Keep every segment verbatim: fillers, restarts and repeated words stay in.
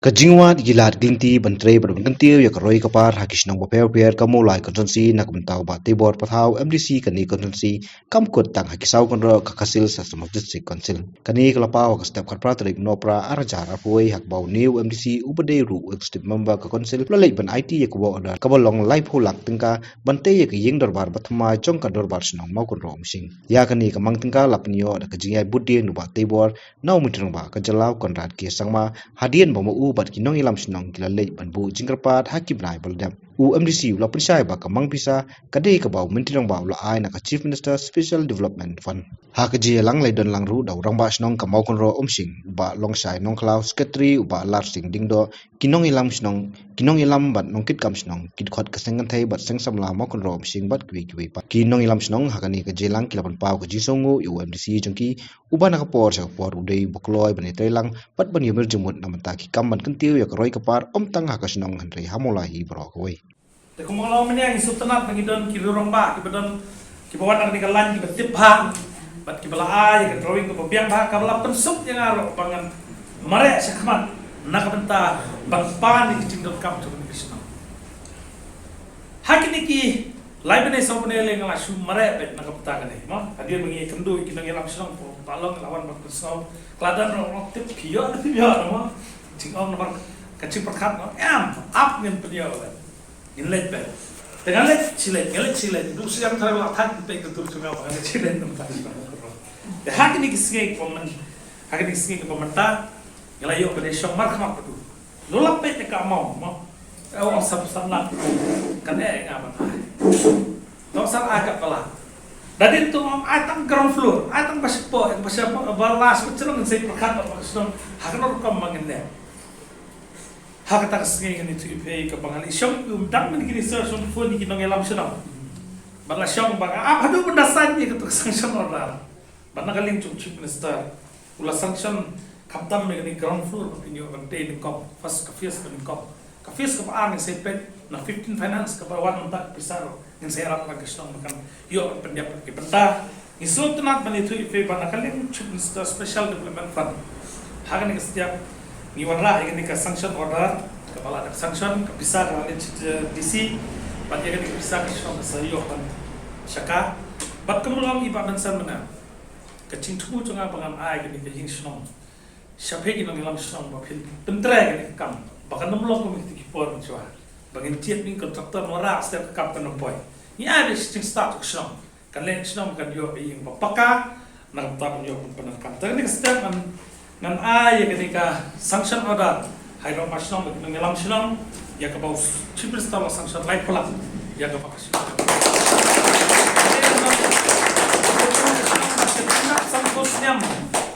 Ka jingwad ïa ki lad ki lynti ban trei bad ban kyntiew ïa ka roi ka par ha ki shnong bapher bapher ka Mawlai constituency na ka bynta u Bah Teibor Pathaw, M D C kane constituency, kam kut tang ha ki saw kynroh ka Khasi Hills Autonomous District Council. Kane ka la paw ha ka step khatphra tarik Nohprah ar hajar arphew wei ha kaba une u M D C uba dei ruh u executive member ka council u la leit ban aiti ïa ka work order kaba long laiphew lak tyngka ban tei ïa ka ïing dorbar bathymmai jong ka dorbar shnong Mawkynroh Umsing. Ïa kane ka mang tyngka la pynïoh da ka jingïaid bud dien u Bah Teibor na u Myntri Rangbah ka jylla u Conrad K Sangma, hadien ba ma u bad ki nongïalam shnong ki la leit ban buh jingkyrpad ha ki bnai ba la dep. U M D C u la pynshai ba ka mang pisa ka dei kaba u Myntri Rangbah u la ai na ka Chief Minister Special Development Fund. Ha ka jingïalang la ïadon lang ruh da u Rangbah Shnong ka Mawkynroh Umsing, u Bah Longshai Nongkhlaw, Secretary u Bah Larsing Diengdoh, ki nongïalam shnong, ki nongïalam bad nongkitkam shnong, ki dkhot ka seng kynthei bad seng samla Mawkynroh Umsing bad kiwei kiwei pat. Ki nongïalam shnong ha kane ka jingïalang ki la pynpaw ka jingsngewnguh ïa u M D C jong ki, uba na ka por sha ka por u dei uba kloi ban ïatrei lang bad ban ïamir jingmut na ka bynta ki kam ban kyntiew ïa ka roi ka par, ym tang ha ka shnong hynrei ha Mawlai hi baroh kawei. Te kumba nga la ong mynne, ngi sngewtynnat ba ngi don ki riew rangbah kiba don, kiba wan na kane ka line kiba tip bha bad kiba la ai ïa ka drawing kaba biang bha, kaba la pynsuk ïa nga ruh ba ngan mareh shakhmat na ka bynta ban pan ïa ki jingdonkam jong kane ka shnong. Ha kine ki lai bnai saw bnai lei nga la shu mareh beit na ka bynta kane, mo. Hadien ba ngi ïakynduh ïa ki nongïalam shnong, ba long la wan ban pynsngew, ka la don ruh ngi tip ki ïoh ne phim ïoh, mo. Jingong namar ka jingpyrkhat, mo, em, ap ngin pynïoh beit. Ngin leit beit. Te nga leit shi leit, nga leit shi leit. Duh shi ïa ka tharai la thait peit ka tur jong nga ba nga leit shi leit namar. Te ha kine ki sngi kiba myn, ha kine ki sngi kiba mynta nga la ïoh ban ïashong markhmat bad u. Lo lap peit ïa ka amount, mo. Ka ong sawphew san lak. Kan eh nga ban ai. Ka ong san ai kat ba la. Da dei to, ong ai tang ground floor, ai tang ba shapoh, ba shapoh, ba la shapoh, shnong ngin sa ïa pyrkhat bad ka shnong ha kano rukom ba ngin leh. Ha kata ka sngi ngan ïathuh ïa phi kaba nga la shong, um, dang mynta kine sir shong phone ïa ki nongïalam shnong. Ba nga la shong ba nga ap haduh ban da sign ïa kata ka sanction order. Ba na ka liang jong Chief Minister u la sanction khamtam ïa kane ground floor ba phin ïoh ban tei nyngkong, first ka phase ba nyngkong. Ka phase kaba ar ngin sa ïa peit na fifteen Finance kaba wan mynta ka pisa ruh. Ngin sa ïarap lang ka shnong ba kan ïoh ban pynïap ki bynta. Ngi sngewtynnat ban ïathuh ïa phi ba na ka liang Chief Minister Special Development Fund, ha kane ka step ngi wanrah ïa kane ka sanction order kaba la dep sanction, ka pisa ka la leit sha D C, bad ïa kane ka pisa ka shnong ka sa ïoh ban shaka. Bad kumba ong i Bah Benson mynne, ka jingthmu jong nga ba ngan ai kane ka ïing shnong sha phi ki nongïalam shnong ba phin pyntrei kane ka kam, ba kan ym long kum kine ki por mynshuwa ba ngin jied ïa ki contractor, wanrah step ka kam kan ym poi. Ngi ai beit ka jingstad ka shnong, kan leh shnong kan ïoh ïing ba paka, na ka bynta ban ïoh pyndonkam. Te kane ka step ngan, ngan ai ïa kane ka sanction order ha i rangbah shnong bad ki nongïalam shnong, ïa kaba u Chief Minister u la sanction laiphew lak ïa kaba ka shnong.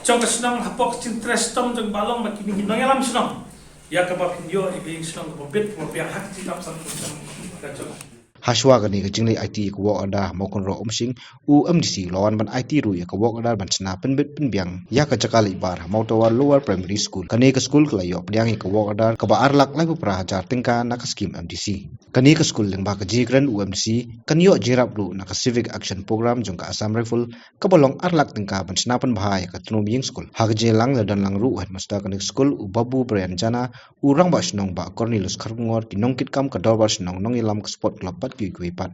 Jong ka shnong hapoh ka jingtrei shitom jong ba long ba kine ki nongïalam shnong, ïa kaba phin ïoh ïa ka ïing shnong kaba bit kaba biang ha ka jingdap sanphew snem ka jong. Hashwa kane ka jingleit aiti ïa ka work order ha Mawkynroh Umsing, u M D C u la wan ban aiti ruh ïa ka work order ban shna pynbit pynbiang ïa ka jaka leit bar ha Mawtawar Lower Primary School. Kane ka skul ka la ïoh pdiang ïa ka work order kaba ar lak laiphew phra hajar tyngka na ka skim M D C. Kane ka skul lyngba ka jingkren u M D C kan ïoh jingïarap ruh na ka Civic Action Program jong ka Assam Rifle, kaba long ar lak tyngka ban shna pynbha ïa ka tnum ïing skul. Ha ka jingïalang la don lang ruh u headmaster kane ka skul u Babu Brian Jana, u rangbah shnong Bah Cornelius Kharkongor, ki nongkitkam ka dorbar shnong, nongïalam ka sport club bad kiwei kiwei pat.